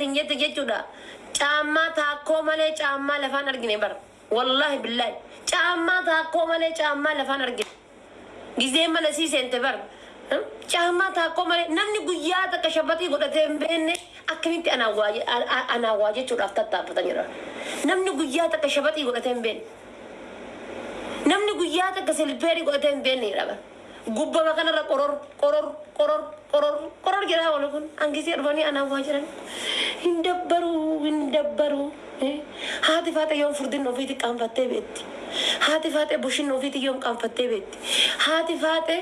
dhufteetiin jette jechuudha. Caammaa taakkoo malee caammaa lafaan argine bara. Wallaahi billaahi. Caammaa taakkoo malee caammaa lafaan argine. Gizee mana sii seente bara. Caammaa taakkoo malee namni guyyaa takka shabaxii godhatee hin beekne akkamitti anaan waa jechuudhaaf tattaaffatan jedha. Namni guyyaa takka shabaxii godhatee hin beekne. Namni guyyaa takka silpeerii godhatee hin beekne jedha bara. Gubbama kanarra qoror qoror qoror qoror qoror jedhaa oolu kun hangisee dhufanii anaan waa jedhan. Hin dabbaruu hin dabbaruu. Haati faaxee yoom furdinna ofiiti qaanfattee beetti. Haati faaxee bushinna ofiiti yoom qaanfattee beetti. Haati faaxee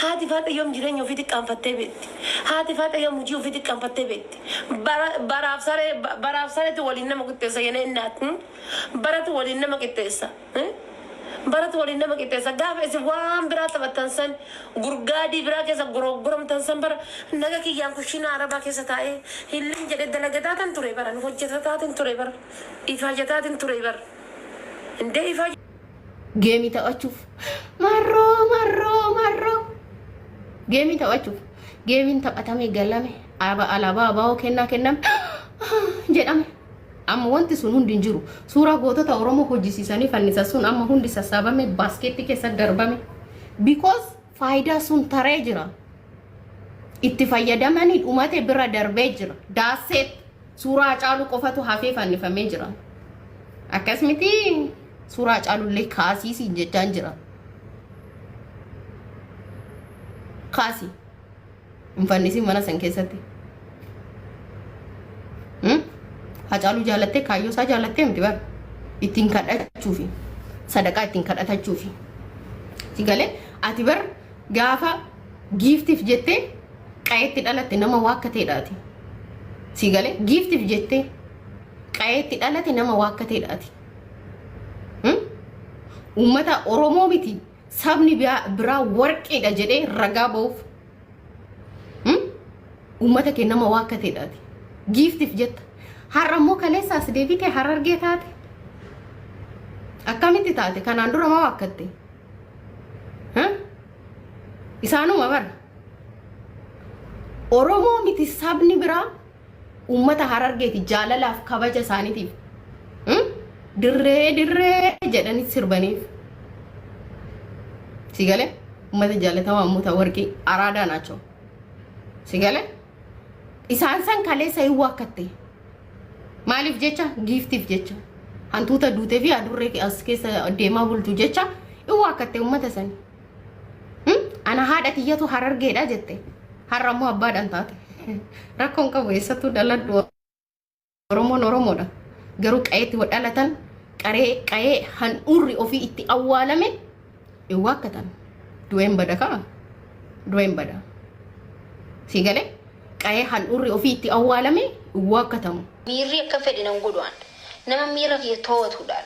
haati faaxee yoom jireenya ofiiti qaanfattee beetti. Haati faaxee yoom hojii ofiiti qaanfattee beetti. Bara baraaf saree baraaf sareetu waliin nama qixxeessa yenee innaat. Baratu waliin nama qixxeessa. Baratu waliin nama qixxeessa. Gaafa isin waan biraa taphattan san gurgaadii biraa keessa goroggoramtan san bara naga kiyyaan kushiinaa arabaa keessa taa'ee hillin jedhe dalagataatin ture bara hojjetataatin ture bara ifaajataatin ture bara. Indee ifaa Geemii taphachuuf marroo marroo marroo geemii taphachuuf geemiin taphatamee galame. Alaabaa abaa'oo kennaa kenname jedhame. Amma wanti sun hundi hin jiru. Suuraa gootota Oromoo hojjisiisanii fannisan sun amma hundi sassaabame baaskeetti keessa darbame. Because faayidaa sun taree jira. Itti fayyadamanii dhumate bira darbee jira. Daaseet suuraa Hacaaluu qofatu hafee fannifamee jira. Akkas miti suuraa Hacaalullee kaasiisiin jechaan jira. Kaasi. Hin fannisin mana san keessatti. Hacaaluu jaalattee kaayyoo isaa jaalattee miti bara. Ittiin kadhachuufi. Sadaqaa ittiin kadhatachuufi. Si galee ati bar gaafa giiftiif jettee qayeetti dhalatte nama waakkateedhaati. Si galee giiftiif jettee qayeetti dhalate nama waakkateedhaati. Uummata Oromoo miti sabni biraa warqiidha jedhee ragaa ba'uuf. Uummata kee nama waakkateedhaati. Giiftiif jetta. Har'a immoo kaleessa as deebitee harargee taate. Akkamitti taate? Kanaan dura maa waakkatte? Isaanuma bara. Oromoo miti sabni biraa uummata harargeeti jaalalaaf kabaja isaaniitiif. Dirree dirree jedhanii sirbaniif. Si galee uummata jaalatamaa uummata warqii araadaa naachoo. Si galee isaan san kaleessa hin waakkatte. Maaliif jecha? Giiftiif jecha. Hantuuta duutee fi adurree as keessa deemaa bultu jecha hin waakkatte uummata sani. Ana haadha tiyyatu harargeedha jette. Har'a immoo abbaadhaan taate. Rakkoon qabu eessattuu dhaladhu Oromoon Oromoodha. Garuu qa'eetti wa dhalatan qaree qa'ee handhuurri ofii itti awwaalame hin waakkatan. Du'een bada kaa. Du'een bada. Sii galee qa'ee handhuurri ofii itti awwaalame hin waakkatamu. Miirri akka fedhe nan godhu an. Nama miira kiyya too'atuudhaan.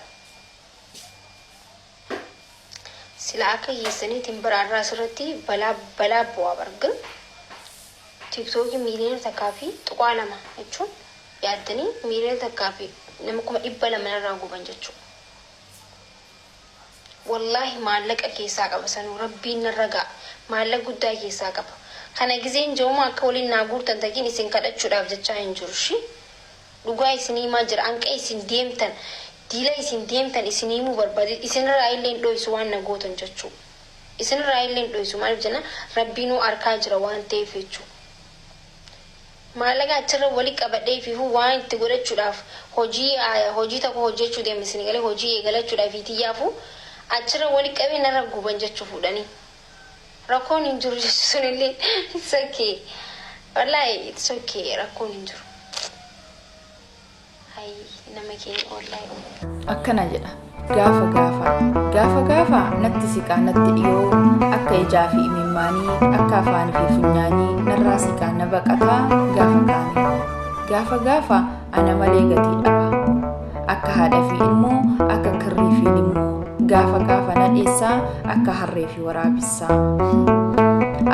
Sila akka keessaniitiin bara arraa asirratti balaa balaa bu'aa bar gin tiktookii miiliyoona takkaa fi tuqaa lama jechuun yaaddanii miiliyoona takkaa fi nama 200,000 narraa guban jechuu wallaahi maallaqa keessaa qaba sanuu rabbiin narra ga'a maallaqa guddaa keessaa qaba kana gizeen ja'uma akka waliin naa guurtan takiin isin kadhachuudhaaf jechaa hin jiru shi Dhugaa isin himaa jira hanqa isin deemtan diila isin deemtan isin himuu barbaade isinirraa illee hin dhoysu waan na gootan jechuu isinirraa illee hin dhoysu maaliif jenna rabbiinuu arkaa jira waan ta'eef jechuu maallaqa achirra wali qabadhee ifiifuu waan itti godhachuudhaaf hojii hojii tokko hojjechuu deema isin galee hojii eegalachuudhaaf itiyyaafuu achirra wali qabee narra guban jechuu fuudhanii rakkoon hin jiru jechuu sunillee it's okay wallahi it's okay rakkoon hin jiru Hay nama keenya wallahi. Akkana jedha gaafa gaafa gaafa gaafa natti siqaa natti dhiyoo akka ijaa fi imimmaanii akka afaanii fi funyaanii narraa siqaa na baqataa gaafa kaanii gaafa gaafa ana malee gatii dhaba akka haadha fi ilmoo akka kirrii fi limmoo gaafa gaafa na dheessaa akka harree fi waraabessaa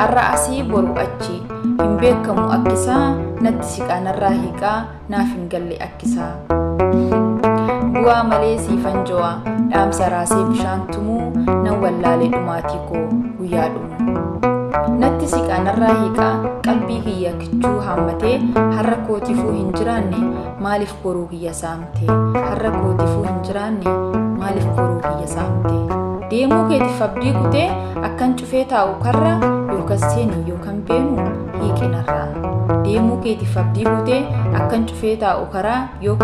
arra asii boru achi hin beekamu akkisaa natti siqaa narraa hiiqaa naaf hin galle akkisaa. Bu'aa malee siifan jo'a dhaamsa raasee bishaan tumuu nan wallaalee dhumaatii koo guyyaa dhumu. Natti siqaa narraa hiiqaa qalbii kiyya kichuu haammatee har'a kootifuu hin jiraanne maaliif boruu kiyya saamte har'a kootifuu hin jiraanne maaliif boruu kiyya saamte. Deemuu keetiif abdii kutee akkan cufee taa'u karra yookas seeni yookan beenu hiiqi narraa. Deemuu keetiif abdii kutee akkan cufee taa'u karaa yookan.